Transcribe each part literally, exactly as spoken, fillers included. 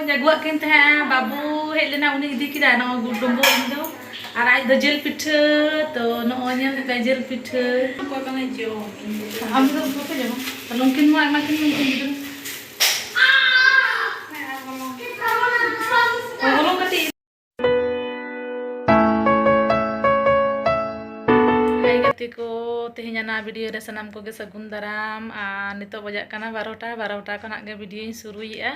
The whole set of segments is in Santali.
ᱟᱹᱜᱩᱣᱟᱜ ᱠᱤᱱ ᱛᱟᱦᱮᱸᱜᱼᱟ, ᱵᱟᱹᱵᱩ ᱦᱮᱡ ᱞᱮᱱᱟ, ᱩᱱᱤ ᱤᱫᱤ ᱠᱮᱫᱟ ᱱᱚᱣᱟ ᱜᱩᱲ ᱰᱩᱸᱵᱩᱜ, ᱤᱧ ᱫᱚ᱾ ᱟᱨ ᱟᱡ ᱫᱚ ᱡᱤᱞ ᱯᱤᱴᱷᱟᱹ᱾ ᱛᱚ ᱱᱚᱜᱼᱚᱭ ᱧᱮᱞ ᱯᱮ, ᱡᱤᱞ ᱯᱤᱴᱷᱟᱹ᱾ ᱟᱢ ᱫᱚ ᱵᱟᱯᱮ ᱡᱚᱢᱟ? ᱛᱟᱦᱞᱮ ᱩᱱᱠᱤᱱ ᱢᱟ ᱟᱭᱢᱟ ᱠᱤᱱ, ᱩᱱᱠᱤᱱ ᱜᱤᱫᱽᱨᱟᱹ᱾ ᱦᱚᱞᱚᱝ ᱠᱟᱹᱴᱤᱡ᱾ ᱦᱟᱭ ᱜᱟᱛᱮ ᱠᱚ, ᱛᱮᱦᱮᱧ ᱟᱱᱟᱜ ᱵᱷᱤᱰᱤᱭᱳ ᱨᱮ ᱥᱟᱱᱟᱢ ᱠᱚᱜᱮ ᱥᱟᱹᱜᱩᱱ ᱫᱟᱨᱟᱢ᱾ ᱟᱨ ᱱᱤᱛᱚᱜ ᱵᱟᱡᱟᱜ ᱠᱟᱱᱟ ᱵᱟᱨᱚᱴᱟ, ᱵᱟᱨᱚᱴᱟ ᱠᱷᱚᱱᱟᱜ ᱜᱮ ᱵᱷᱤᱰᱤᱭᱳᱧ ᱥᱩᱨᱩᱭᱮᱫᱼᱟ᱾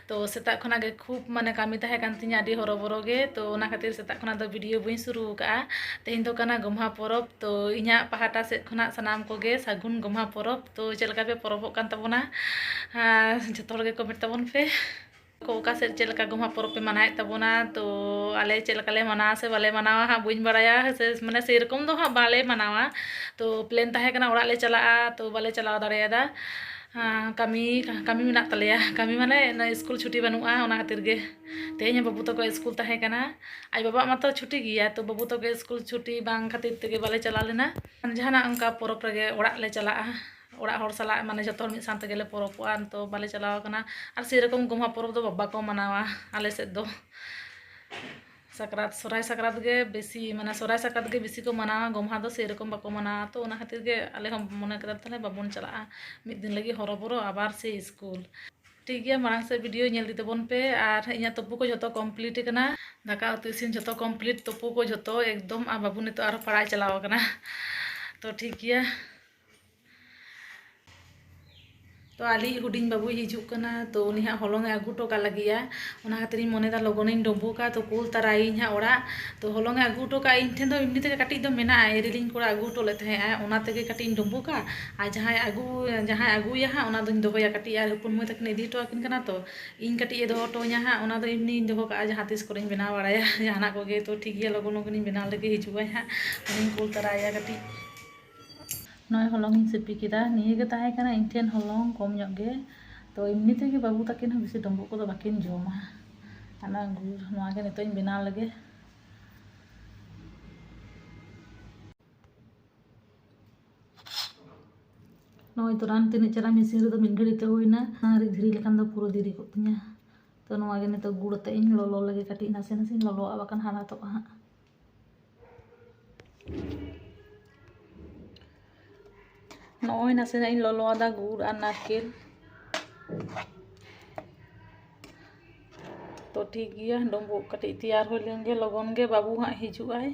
ᱛᱚ ᱥᱮᱛᱟᱜ ᱠᱷᱚᱱᱟᱜ ᱜᱮ ᱠᱷᱩᱵ ᱢᱟᱱᱮ ᱠᱟᱹᱢᱤ ᱛᱟᱦᱮᱸ ᱠᱟᱱ ᱛᱤᱧᱟᱹ, ᱟᱹᱰᱤ ᱦᱚᱨᱚᱵᱚᱨᱚ ᱜᱮ, ᱛᱚ ᱚᱱᱟ ᱠᱷᱟᱹᱛᱤᱨ ᱥᱮᱛᱟᱜ ᱠᱷᱚᱱᱟᱜ ᱫᱚ ᱵᱷᱤᱰᱤᱭᱳ ᱵᱟᱹᱧ ᱥᱩᱨᱩ ᱟᱠᱟᱫᱼᱟ᱾ ᱛᱮᱦᱮᱧ ᱫᱚ ᱠᱟᱱᱟ ᱜᱚᱢᱦᱟ ᱯᱚᱨᱚᱵᱽ, ᱛᱚ ᱤᱧᱟᱹᱜ ᱯᱟᱦᱴᱟ ᱥᱮᱫ ᱠᱷᱚᱱᱟᱜ ᱥᱟᱱᱟᱢ ᱠᱚᱜᱮ ᱥᱟᱹᱜᱩᱱ ᱜᱚᱢᱦᱟ ᱯᱚᱨᱚᱵᱽ᱾ ᱛᱚ ᱪᱮᱫ ᱞᱮᱠᱟ ᱯᱮ ᱯᱚᱨᱚᱵᱚᱜ ᱠᱟᱱ ᱛᱟᱵᱚᱱᱟ? ᱟᱨ ᱡᱚᱛᱚ ᱦᱚᱲ ᱜᱮ ᱠᱚᱢᱮᱱᱴ ᱛᱟᱵᱚᱱ ᱯᱮ᱾ ᱠᱚ ᱚᱠᱟ ᱥᱮᱫ ᱪᱮᱫ ᱞᱮᱠᱟ ᱜᱚᱢᱦᱟ ᱯᱚᱨᱚᱵᱽ ᱯᱮ ᱢᱟᱱᱟᱣᱮᱫ ᱛᱟᱵᱚᱱᱟ? ᱛᱚ ᱟᱞᱮ ᱪᱮᱫ ᱞᱮᱠᱟ ᱞᱮ ᱢᱟᱱᱟᱣᱟ ᱥᱮ ᱵᱟᱞᱮ ᱢᱟᱱᱟᱣᱟ ᱦᱟᱸᱜ ᱵᱟᱹᱧ ᱵᱟᱲᱟᱭᱟ, ᱥᱮ ᱢᱟᱱᱮ ᱥᱮᱨᱚᱠᱚᱢ ᱫᱚ ᱦᱟᱸᱜ ᱵᱟᱞᱮ ᱢᱟᱱᱟᱣᱟ᱾ ᱛᱚ ᱯᱞᱮᱱ ᱛᱟᱦᱮᱸ ᱠᱟᱱᱟ ᱚᱲᱟᱜ ᱞᱮ ᱪᱟᱞᱟᱜᱼᱟ, ᱛᱚ ᱵᱟᱞᱮ ᱪᱟᱞᱟᱣ ᱫᱟᱲᱮᱭᱟᱫᱟ᱾ ᱦᱮᱸ, ᱠᱟᱹᱢᱤ, ᱠᱟᱹᱢᱤ ᱢᱮᱱᱟᱜ ᱛᱟᱞᱮᱭᱟ, ᱠᱟᱹᱢᱤ ᱢᱟᱱᱮ ᱱᱚᱜᱼᱚᱭ ᱥᱠᱩᱞ ᱪᱷᱩᱴᱤ ᱵᱟᱹᱱᱩᱜᱼᱟ, ᱚᱱᱟ ᱠᱷᱟᱹᱛᱤᱨ ᱜᱮ᱾ ᱛᱮᱦᱮᱧ ᱦᱚᱸ ᱵᱟᱹᱵᱩ ᱛᱟᱠᱚ ᱥᱠᱩᱞ ᱛᱟᱦᱮᱸ ᱠᱟᱱᱟ, ᱟᱡ ᱵᱟᱵᱟᱜ ᱢᱟᱛᱚ ᱪᱷᱩᱴᱤ ᱜᱮᱭᱟ, ᱛᱚ ᱵᱟᱹᱵᱩ ᱛᱟᱠᱚ ᱥᱠᱩᱞ ᱪᱷᱩᱴᱤ ᱵᱟᱝ ᱠᱷᱟᱹᱛᱤᱨ ᱛᱮᱜᱮ ᱵᱟᱞᱮ ᱪᱟᱞᱟᱣ ᱞᱮᱱᱟ᱾ ᱡᱟᱦᱟᱱᱟᱜ ᱚᱱᱠᱟ ᱯᱚᱨᱚᱵᱽ ᱨᱮᱜᱮ ᱚᱲᱟᱜ ᱞᱮ ᱪᱟᱞᱟᱜᱼᱟ, ᱚᱲᱟᱜ ᱦᱚᱲ ᱥᱟᱞᱟᱜ ᱢᱟᱱᱮ ᱡᱚᱛᱚ ᱦᱚᱲ ᱢᱤᱫ ᱥᱟᱶ ᱛᱮᱜᱮ ᱞᱮ ᱯᱚᱨᱚᱵᱚᱜᱼᱟ, ᱛᱚ ᱵᱟᱞᱮ ᱪᱟᱞᱟᱣ ᱠᱟᱱᱟ᱾ ᱟᱨ ᱥᱮᱨᱚᱠᱚᱢ ᱜᱚᱢᱦᱟ ᱯᱚᱨᱚᱵᱽ ᱫᱚ ᱵᱟᱠᱚ ᱢᱟᱱᱟᱣᱟ ᱟᱞᱮ ᱥᱮᱫ ᱫᱚ᱾ ᱥᱟᱠᱨᱟᱛ, ᱥᱚᱨᱦᱟᱭ ᱥᱟᱠᱨᱟᱛ ᱜᱮ ᱵᱮᱥᱤ, ᱢᱟᱱᱮ ᱥᱚᱨᱦᱟᱭ ᱥᱟᱠᱨᱟᱛ ᱜᱮ ᱵᱮᱥᱤ ᱠᱚ ᱢᱟᱱᱟᱣᱟ, ᱜᱚᱢᱦᱟ ᱫᱚ ᱥᱮᱨᱚᱠᱚᱢ ᱵᱟᱠᱚ ᱢᱟᱱᱟᱣᱟ᱾ ᱛᱚ ᱚᱱᱟ ᱠᱷᱟᱹᱛᱤᱨ ᱜᱮ ᱟᱞᱮ ᱦᱚᱸ ᱢᱚᱱᱮ ᱠᱮᱫᱟ ᱛᱟᱦᱞᱮ ᱵᱟᱵᱚᱱ ᱪᱟᱞᱟᱜᱼᱟ, ᱢᱤᱫ ᱫᱤᱱ ᱞᱟᱹᱜᱤᱫ ᱦᱚᱨᱚᱵᱚᱨᱚ ᱟᱵᱟᱨ ᱥᱮ ᱥᱠᱩᱞ᱾ ᱴᱷᱤᱠ ᱜᱮᱭᱟ, ᱢᱟᱲᱟᱝ ᱥᱮᱫ ᱵᱷᱤᱰᱤᱭᱳ ᱧᱮᱞ ᱤᱫᱤ ᱛᱟᱵᱚᱱ ᱯᱮ᱾ ᱟᱨ ᱤᱧᱟᱹᱜ ᱛᱩᱯᱩ ᱠᱚ ᱡᱷᱚᱛᱚ ᱠᱚᱢᱯᱞᱤᱴ ᱟᱠᱟᱱᱟ, ᱫᱟᱠᱟ ᱩᱛᱩ ᱤᱥᱤᱱ ᱡᱷᱚᱛᱚ ᱠᱚᱢᱯᱞᱤᱴ, ᱛᱩᱯᱩ ᱠᱚ ᱡᱷᱚᱛᱚ ᱮᱠᱫᱚᱢ᱾ ᱟᱨ ᱵᱟᱹᱵᱩ ᱱᱤᱛᱚᱜ ᱟᱨᱦᱚᱸ ᱯᱟᱲᱦᱟᱭ ᱪᱟᱞᱟᱣ ᱟᱠᱟᱱᱟ᱾ ᱛᱚ ᱴᱷᱤᱠ ᱜᱮᱭᱟ, ᱛᱚ ᱟᱞᱮᱭᱤᱡ ᱦᱩᱰᱤᱧ ᱵᱟᱹᱵᱩᱭ ᱦᱤᱡᱩᱜ ᱠᱟᱱᱟ, ᱛᱚ ᱩᱱᱤ ᱦᱟᱸᱜ ᱦᱚᱞᱚᱝ ᱮ ᱟᱹᱜᱩ ᱦᱚᱴᱚ ᱠᱟᱜ ᱞᱟᱹᱜᱤᱫᱼᱟ᱾ ᱚᱱᱟ ᱠᱷᱟᱹᱛᱤᱨᱤᱧ ᱢᱚᱱᱮᱭᱮᱫᱟ ᱞᱚᱜᱚᱱᱤᱧ ᱰᱩᱸᱵᱩᱜᱟ, ᱛᱚ ᱠᱩᱞ ᱛᱟᱨᱟᱭᱤᱧ ᱦᱟᱸᱜ ᱚᱲᱟᱜ᱾ ᱛᱚ ᱦᱚᱞᱚᱝ ᱮ ᱟᱹᱜᱩ ᱦᱚᱴᱚ ᱠᱟᱜᱼᱟ, ᱤᱧ ᱴᱷᱮᱱ ᱫᱚ ᱮᱢᱱᱤ ᱛᱮᱜᱮ ᱠᱟᱹᱴᱤᱡ ᱫᱚ ᱢᱮᱱᱟᱜᱼᱟ, ᱮᱨᱮᱞᱤᱧ ᱠᱚᱲᱟ ᱟᱹᱜᱩ ᱦᱚᱴᱚ ᱞᱮᱫ ᱛᱟᱦᱮᱸᱜᱼᱟ, ᱚᱱᱟ ᱛᱮᱜᱮ ᱠᱟᱹᱴᱤᱡ ᱤᱧ ᱰᱩᱸᱵᱩᱜᱟ᱾ ᱟᱨ ᱡᱟᱦᱟᱸᱭ ᱟᱹᱜᱩ, ᱡᱟᱦᱟᱸᱭ ᱟᱹᱜᱩᱭᱟ ᱦᱟᱸᱜ, ᱚᱱᱟ ᱫᱚᱧ ᱫᱚᱦᱚᱭᱟ ᱠᱟᱹᱴᱤᱡ, ᱟᱨ ᱦᱚᱯᱚᱱ ᱢᱟᱹᱭ ᱛᱟᱹᱠᱤᱱ ᱤᱫᱤ ᱦᱚᱴᱚ ᱟᱹᱠᱤᱱ ᱠᱟᱱᱟ, ᱛᱚ ᱤᱧ ᱠᱟᱹᱴᱤᱡ ᱮ ᱫᱚᱦᱚ ᱦᱚᱴᱚ ᱟᱹᱧᱟ ᱦᱟᱸᱜ, ᱚᱱᱟ ᱫᱚ ᱮᱢᱱᱤᱧ ᱫᱚᱦᱚ ᱠᱟᱜᱼᱟ, ᱡᱟᱦᱟᱸ ᱛᱤᱥ ᱠᱚᱨᱮᱧ ᱵᱮᱱᱟᱣ ᱵᱟᱲᱟᱭᱟ ᱡᱟᱦᱟᱱᱟᱜ ᱠᱚᱜᱮ᱾ ᱛᱚ ᱴᱷᱤᱠ ᱜᱮᱭᱟ, ᱞᱚᱜᱚᱱ ᱞᱚᱜᱚᱱᱤᱧ ᱵᱮᱱᱟᱣ ᱞᱮᱜᱮ, ᱦᱤᱡᱩᱜᱼᱟᱭ ᱦᱟᱸᱜ, ᱩᱱᱤᱧ ᱠᱩᱞ ᱛᱟᱨᱟᱭᱟ ᱠᱟᱹᱴᱤᱡ᱾ ᱱᱚᱜᱼᱚᱭ ᱦᱚᱞᱚᱝ ᱤᱧ ᱥᱤᱯᱤ ᱠᱮᱫᱟ, ᱱᱤᱭᱟᱹ ᱜᱮ ᱛᱟᱦᱮᱸ ᱠᱟᱱᱟ ᱤᱧ ᱴᱷᱮᱱ ᱦᱚᱞᱚᱝ ᱠᱚᱢ ᱧᱚᱜ ᱜᱮ᱾ ᱛᱚ ᱮᱢᱱᱤ ᱛᱮᱜᱮ ᱵᱟᱹᱵᱩ ᱛᱟᱹᱠᱤᱱ ᱦᱚᱸ ᱵᱮᱥᱤ ᱰᱩᱸᱵᱩᱜ ᱠᱚᱫᱚ ᱵᱟᱹᱠᱤᱱ ᱡᱚᱢᱟ᱾ ᱚᱱᱟ ᱜᱩᱲ, ᱱᱚᱣᱟ ᱜᱮ ᱱᱤᱛᱚᱜ ᱤᱧ ᱵᱮᱱᱟᱣ ᱞᱮᱜᱮ᱾ ᱱᱚᱜᱼᱚᱭ ᱛᱚ ᱨᱟᱱ ᱛᱤᱱᱟᱹᱜ ᱪᱮᱦᱨᱟ ᱢᱮᱥᱤᱱ ᱨᱮᱫᱚ ᱢᱤᱫ ᱜᱷᱟᱹᱲᱤᱡ ᱛᱮ ᱦᱩᱭᱱᱟ, ᱚᱱᱟ ᱨᱤᱫ ᱫᱷᱤᱨᱤ ᱞᱮᱠᱷᱟᱱ ᱫᱚ ᱯᱩᱨᱟᱹ ᱫᱮᱨᱤ ᱠᱚᱜ ᱛᱤᱧᱟ᱾ ᱛᱚ ᱱᱚᱣᱟ ᱜᱮ ᱱᱤᱛᱚᱜ ᱜᱩᱲ ᱟᱛᱮ ᱤᱧ ᱞᱚᱞᱚ ᱞᱮᱜᱮ, ᱠᱟᱹᱴᱤᱡ ᱱᱟᱥᱮ ᱱᱟᱥᱮᱧ ᱞᱚᱞᱚᱣᱟᱜᱼᱟ, ᱵᱟᱠᱷᱟᱱ ᱦᱟᱲᱦᱟᱛᱚᱜᱼᱟ ᱦᱟᱸᱜ᱾ ᱱᱚᱜᱼᱚᱭ ᱱᱟᱥᱮᱱᱟᱜ ᱤᱧ ᱞᱚᱞᱚ ᱟᱫᱟ ᱜᱩᱲ ᱟᱨ ᱱᱟᱨᱠᱮᱞ᱾ ᱛᱚ ᱴᱷᱤᱠ ᱜᱮᱭᱟ, ᱰᱩᱸᱵᱩᱜ ᱠᱟᱹᱴᱤᱡ ᱛᱮᱭᱟᱨ ᱦᱩᱭ ᱞᱮᱱ ᱜᱮ, ᱞᱚᱜᱚᱱ ᱜᱮ ᱵᱟᱹᱵᱩ ᱦᱟᱸᱜ ᱦᱤᱡᱩᱜ ᱟᱭ᱾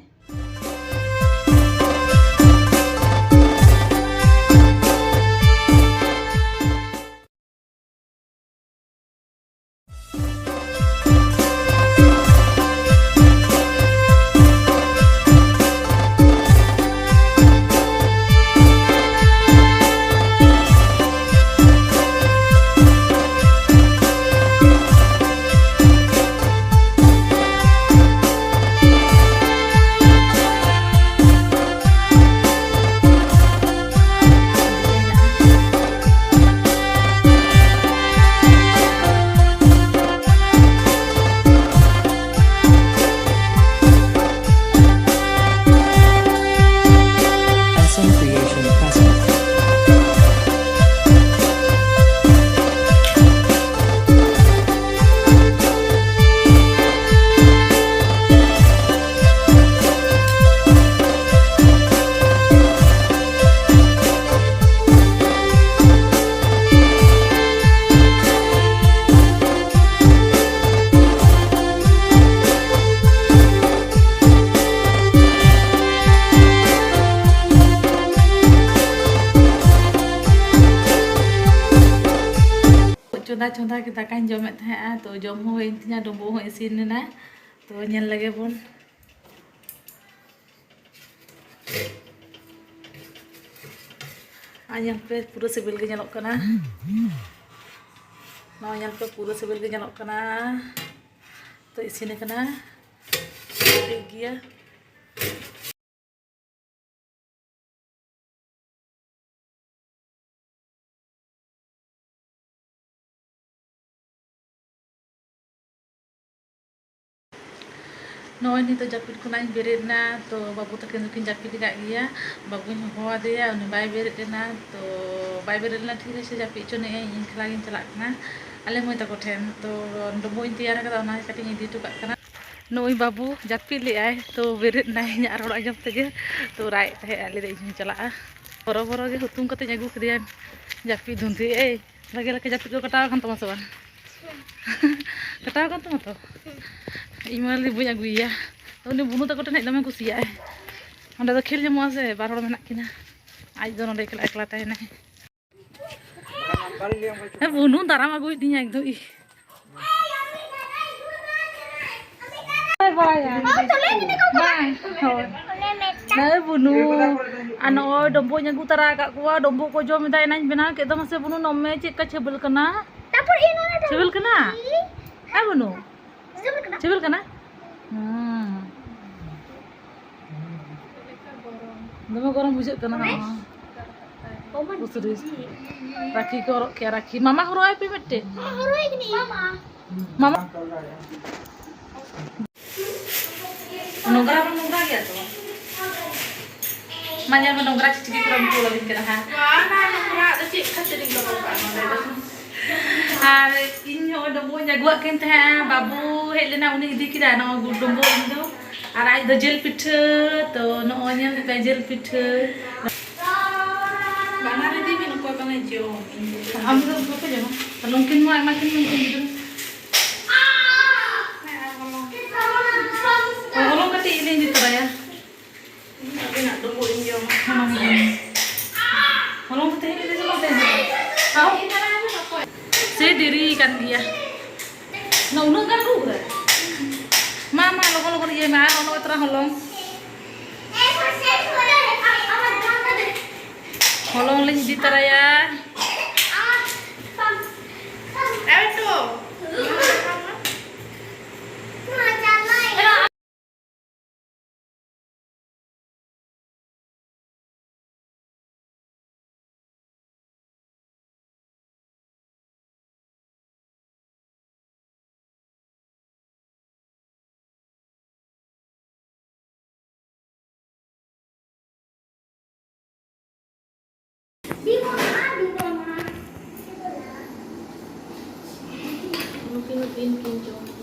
S M Creation presents. ᱪᱚᱸᱫᱟ ᱪᱚᱸᱫᱟ ᱜᱮ ᱫᱟᱠᱟᱧ ᱡᱚᱢᱮᱫ ᱛᱟᱦᱮᱸᱜᱼᱟ, ᱛᱚ ᱡᱚᱢ ᱦᱚᱸ ᱦᱩᱭᱮᱱ ᱛᱤᱧᱟ, ᱰᱩᱸᱵᱩᱜ ᱦᱚᱸ ᱤᱥᱤᱱ ᱮᱱᱟ᱾ ᱛᱚ ᱧᱮᱞ ᱞᱮᱜᱮ ᱵᱚᱱ᱾ ᱟᱨ ᱧᱮᱞ ᱯᱮ, ᱯᱩᱨᱟᱹ ᱥᱤᱵᱤᱞ ᱜᱮ ᱧᱮᱞᱚᱜ ᱠᱟᱱᱟ᱾ ᱱᱚᱣᱟ ᱧᱮᱞ ᱯᱮ, ᱯᱩᱨᱟᱹ ᱥᱤᱵᱤᱞ ᱜᱮ ᱧᱮᱞᱚᱜ ᱠᱟᱱᱟ᱾ ᱛᱚ ᱤᱥᱤᱱ ᱟᱠᱟᱱᱟ, ᱴᱷᱤᱠ ᱜᱮᱭᱟ᱾ ᱱᱚᱜᱼᱚᱭ ᱱᱤᱛᱚᱜ ᱡᱟᱹᱯᱤᱫ ᱠᱷᱚᱱᱟᱜ ᱤᱧ ᱵᱮᱨᱮᱫ ᱮᱱᱟ, ᱛᱚ ᱵᱟᱹᱵᱩ ᱛᱟᱹᱠᱤᱱ ᱫᱚᱠᱤᱱ ᱡᱟᱹᱯᱤᱫ ᱟᱠᱟᱫ ᱜᱮᱭᱟ᱾ ᱵᱟᱹᱵᱩᱧ ᱦᱚᱦᱚ ᱟᱫᱮᱭᱟ, ᱩᱱᱤ ᱵᱟᱭ ᱵᱮᱨᱮᱫ ᱮᱱᱟ, ᱛᱚ ᱵᱟᱭ ᱵᱮᱨᱮᱫ ᱞᱮᱱᱟ, ᱴᱷᱤᱠ ᱟᱪᱷᱮ, ᱡᱟᱹᱯᱤᱫ ᱦᱚᱪᱚ ᱱᱤᱭᱟᱹᱧ, ᱤᱧ ᱮᱠᱞᱟ ᱜᱤᱧ ᱪᱟᱞᱟᱜ ᱠᱟᱱᱟ᱾ ᱟᱞᱮ ᱢᱟᱹᱭ ᱛᱟᱠᱚ ᱴᱷᱮᱱ᱾ ᱛᱚ ᱰᱚᱵᱚᱜ ᱤᱧ ᱛᱮᱭᱟᱨ ᱟᱠᱟᱫᱟ, ᱚᱱᱟ ᱠᱟᱹᱴᱤᱡ ᱤᱧ ᱤᱫᱤ ᱦᱚᱴᱚ ᱠᱟᱜ ᱠᱟᱱᱟ᱾ ᱱᱩᱭ ᱵᱟᱹᱵᱩ ᱡᱟᱹᱯᱤᱫ ᱞᱮᱫᱟᱭ, ᱛᱚ ᱵᱮᱨᱮᱫ ᱮᱱᱟᱭ ᱤᱧᱟᱹᱜ ᱨᱚᱲ ᱟᱸᱡᱚᱢ ᱛᱮᱜᱮ᱾ ᱛᱚ ᱨᱟᱜ ᱮᱫ ᱛᱟᱦᱮᱸᱫ, ᱞᱟᱹᱭᱫᱟ ᱤᱧ ᱦᱚᱸᱧ ᱪᱟᱞᱟᱜᱼᱟ, ᱵᱚᱨᱚ ᱵᱚᱨᱚ ᱜᱮ ᱦᱩᱛᱩᱢ ᱠᱟᱛᱮᱧ ᱟᱹᱜᱩ ᱠᱮᱫᱮᱭᱟ᱾ ᱡᱟᱹᱯᱤᱫ ᱫᱷᱩᱸᱫᱷᱤ, ᱮᱭ ᱵᱷᱟᱜᱮ ᱞᱮᱠᱟ ᱡᱟᱹᱯᱤᱫ ᱠᱚ ᱠᱟᱴᱟᱣ ᱟᱠᱟᱱ ᱛᱟᱢᱟ ᱥᱮ ᱵᱟᱝ? ᱠᱟᱴᱟᱣ ᱟᱠᱟᱱ ᱛᱟᱢᱟ ᱛᱚ? ᱤᱧ ᱢᱟ ᱞᱟᱹᱭ ᱵᱟᱹᱧ ᱟᱹᱜᱩᱭᱮᱭᱟ᱾ ᱩᱱᱤ ᱵᱩᱱᱩ ᱛᱟᱠᱚ ᱴᱷᱮᱱ ᱦᱮᱡ ᱫᱚᱢᱮ ᱠᱩᱥᱤᱭᱟᱜᱼᱟᱭ᱾ ᱚᱸᱰᱮ ᱫᱚ ᱠᱷᱮᱞ ᱧᱟᱢᱚᱜᱼᱟ ᱥᱮ, ᱵᱟᱨ ᱦᱚᱲ ᱢᱮᱱᱟᱜ ᱠᱤᱱᱟ, ᱟᱡ ᱫᱚ ᱱᱚᱸᱰᱮ ᱮᱠᱞᱟ ᱮᱠᱞᱟ ᱛᱟᱦᱮᱱᱟᱭ᱾ ᱦᱮᱸ, ᱵᱩᱱᱩ ᱫᱟᱨᱟᱢ ᱟᱹᱜᱩᱭᱮᱫᱤᱧᱟ ᱮᱠᱫᱚᱢ, ᱤ᱾ ᱵᱟᱝ, ᱦᱳᱭ᱾ ᱦᱮᱸ, ᱵᱩᱱᱩ᱾ ᱟᱨ ᱱᱚᱜᱼᱚᱭ ᱰᱚᱢᱵᱚᱜ ᱤᱧ ᱟᱹᱜᱩ ᱛᱟᱨᱟ ᱟᱠᱟᱫ ᱠᱚᱣᱟ, ᱰᱚᱢᱵᱚᱜ ᱠᱚ ᱡᱚᱢ ᱮᱫᱟ᱾ ᱮᱱᱟᱧ ᱵᱮᱱᱟᱣ ᱠᱮᱫ ᱫᱚ, ᱢᱟᱥᱮ ᱵᱩᱱᱩ, ᱱᱚᱢ ᱢᱮ, ᱪᱮᱫ ᱞᱮᱠᱟ ᱪᱷᱟᱹᱵᱤᱞ ᱠᱟᱱᱟ? ᱛᱟᱨᱯᱚᱨ ᱤᱧ ᱚᱱᱟ ᱪᱷᱟᱹᱵᱤᱞ ᱠᱟᱱᱟ? ᱦᱮᱸ, ᱵᱩᱱᱩ᱾ ᱥᱤᱵᱤᱞ ᱠᱟᱱᱟ? ᱥᱤᱵᱤᱞ ᱠᱟᱱᱟ? ᱦᱩᱸ᱾ ᱫᱚᱢᱮ ᱜᱚᱨᱚᱢ ᱵᱩᱡᱷᱟᱹᱜ ᱠᱟᱱᱟ᱾ ᱦᱚᱸ᱾ ᱯᱩᱥᱨᱤ᱾ ᱨᱟᱠᱷᱤ ᱠᱚ ᱦᱚᱨᱚᱜ ᱠᱮᱭᱟ, ᱨᱟᱠᱷᱤ᱾ ᱢᱟᱢᱟ ᱦᱚᱨᱚᱜ ᱟᱭ ᱯᱮ ᱢᱤᱫᱴᱮᱡ᱾ ᱢᱟᱢᱟ᱾ ᱱᱚᱝᱨᱟ ᱢᱟ ᱱᱚᱝᱨᱟ ᱜᱮᱭᱟ ᱛᱚ᱾ ᱢᱟ ᱧᱮᱞ ᱢᱮ, ᱱᱚᱝᱨᱟ ᱪᱤᱴᱠᱤ ᱠᱚᱨᱮᱢ ᱠᱩᱞ ᱟᱹᱞᱤᱧ ᱠᱟᱱᱟ ᱦᱟᱸᱜ᱾ ᱵᱟᱝ, ᱱᱚᱝᱨᱟ ᱫᱚ ᱪᱮᱫ ᱠᱷᱟᱹᱛᱤᱨ ᱤᱧ ᱫᱚᱦᱚ ᱠᱟᱜᱼᱟ ᱱᱚᱰᱮ ᱫᱚ? ᱟᱨ ᱤᱧ ᱦᱚᱸ ᱰᱚᱸᱵᱚᱜ ᱤᱧ ᱟᱹᱜᱩᱣᱟᱜ ᱠᱤᱱ ᱛᱟᱦᱮᱸᱜᱼᱟ, ᱵᱟᱹᱵᱩ ᱦᱮᱡ ᱞᱮᱱᱟ, ᱩᱱᱤ ᱤᱫᱤ ᱠᱮᱫᱟ ᱱᱚᱣᱟ ᱜᱩᱲ ᱰᱚᱸᱵᱚᱜ᱾ ᱤᱧ ᱫᱚ, ᱟᱨ ᱟᱡ ᱫᱚ ᱡᱤᱞ ᱯᱤᱴᱷᱟᱹ᱾ ᱛᱚ ᱱᱚᱜᱼᱚᱭ ᱧᱮᱞ ᱯᱮ, ᱡᱤᱞ ᱯᱤᱴᱷᱟᱹ᱾ ᱵᱟᱱᱟᱨ ᱤᱫᱤ ᱵᱤᱱ, ᱚᱠᱚᱭ ᱵᱟᱝ ᱮ ᱡᱚᱢ? ᱤᱧ ᱫᱚ ᱟᱢ ᱫᱚ ᱵᱟᱯᱮ ᱡᱚᱢᱟ? ᱱᱩᱝᱠᱤᱱ ᱢᱟ ᱟᱭᱢᱟ ᱠᱤᱱ ᱱᱩᱝᱠᱤᱱ ᱜᱤᱫᱽᱨᱟᱹ᱾ ᱦᱮᱸ, ᱟᱨ ᱦᱚᱞᱚᱝ᱾ ᱦᱚᱞᱚᱝ ᱠᱟᱹᱴᱤᱡ ᱤᱧ ᱤᱫᱤ ᱛᱚᱨᱟᱭᱟ᱾ ᱟᱹᱵᱤᱱᱟᱜ ᱰᱩᱸᱵᱩᱜ ᱤᱧ ᱡᱚᱢᱟ᱾ ᱦᱚᱞᱚᱝ ᱤᱧ᱾ ᱦᱚᱞᱚᱝ ᱫᱚ ᱛᱮᱦᱮᱧ ᱤᱫᱤ ᱫᱚ ᱵᱟᱝ ᱛᱟᱦᱮᱸ ᱠᱟᱱᱟ᱾ ᱥᱮ ᱫᱮᱨᱤ ᱠᱟᱱ ᱜᱮᱭᱟ᱾ ᱱᱚᱣᱟ ᱩᱱᱟᱹᱜ ᱜᱟᱱ ᱟᱹᱜᱩ ᱠᱟᱫᱟ? ᱢᱟ, ᱢᱟ, ᱞᱚᱜᱚᱱ, ᱞᱚᱜᱚᱱ ᱤᱭᱟᱹᱭ ᱢᱮ᱾ ᱟᱨ ᱱᱚᱜᱼᱚᱭ ᱛᱚᱨᱟ ᱦᱚᱞᱚᱝ᱾ ᱦᱚᱞᱚᱝ ᱞᱤᱧ ᱤᱫᱤ ᱛᱚᱨᱟᱭᱟ᱾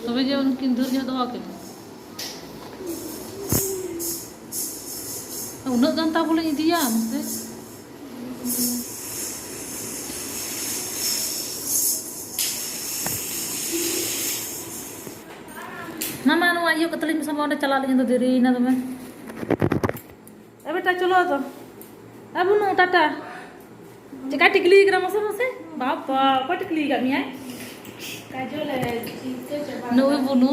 ᱛᱚᱵᱮ ᱡᱮ ᱩᱱᱠᱤᱱ ᱫᱷᱩᱨ ᱧᱚᱜ ᱫᱚᱦᱚ ᱠᱤᱱ᱾ ᱩᱱᱟᱹᱜ ᱜᱟᱱ ᱛᱟ ᱵᱚᱞᱮᱧ ᱤᱫᱤᱭᱟ ᱢᱟᱥᱮ᱾ ᱢᱟᱢᱟ, ᱱᱚᱣᱟ ᱤᱭᱟᱹ ᱠᱟᱛᱮ ᱞᱤᱧ ᱢᱮᱥᱟ, ᱚᱸᱰᱮ ᱪᱟᱞᱟᱜ ᱞᱟᱹᱜᱤᱫ ᱫᱚ ᱫᱮᱨᱤᱭᱮᱱᱟ ᱫᱚᱢᱮ᱾ ᱮ ᱵᱮᱴᱟ, ᱪᱚᱞᱚ ᱟᱫᱚ᱾ ᱮ ᱵᱩᱱᱩ, ᱴᱟᱴᱟ᱾ ᱪᱮᱠᱟ ᱴᱤᱠᱞᱤ ᱠᱟᱱᱟ ᱢᱟᱥᱮ, ᱢᱟᱥᱮ? ᱵᱟᱵᱟ, ᱚᱠᱚᱭ ᱴᱤᱠᱞᱤ ᱠᱟᱜ ᱢᱮᱭᱟᱭ? ᱱᱩᱭ ᱵᱩᱱᱩ,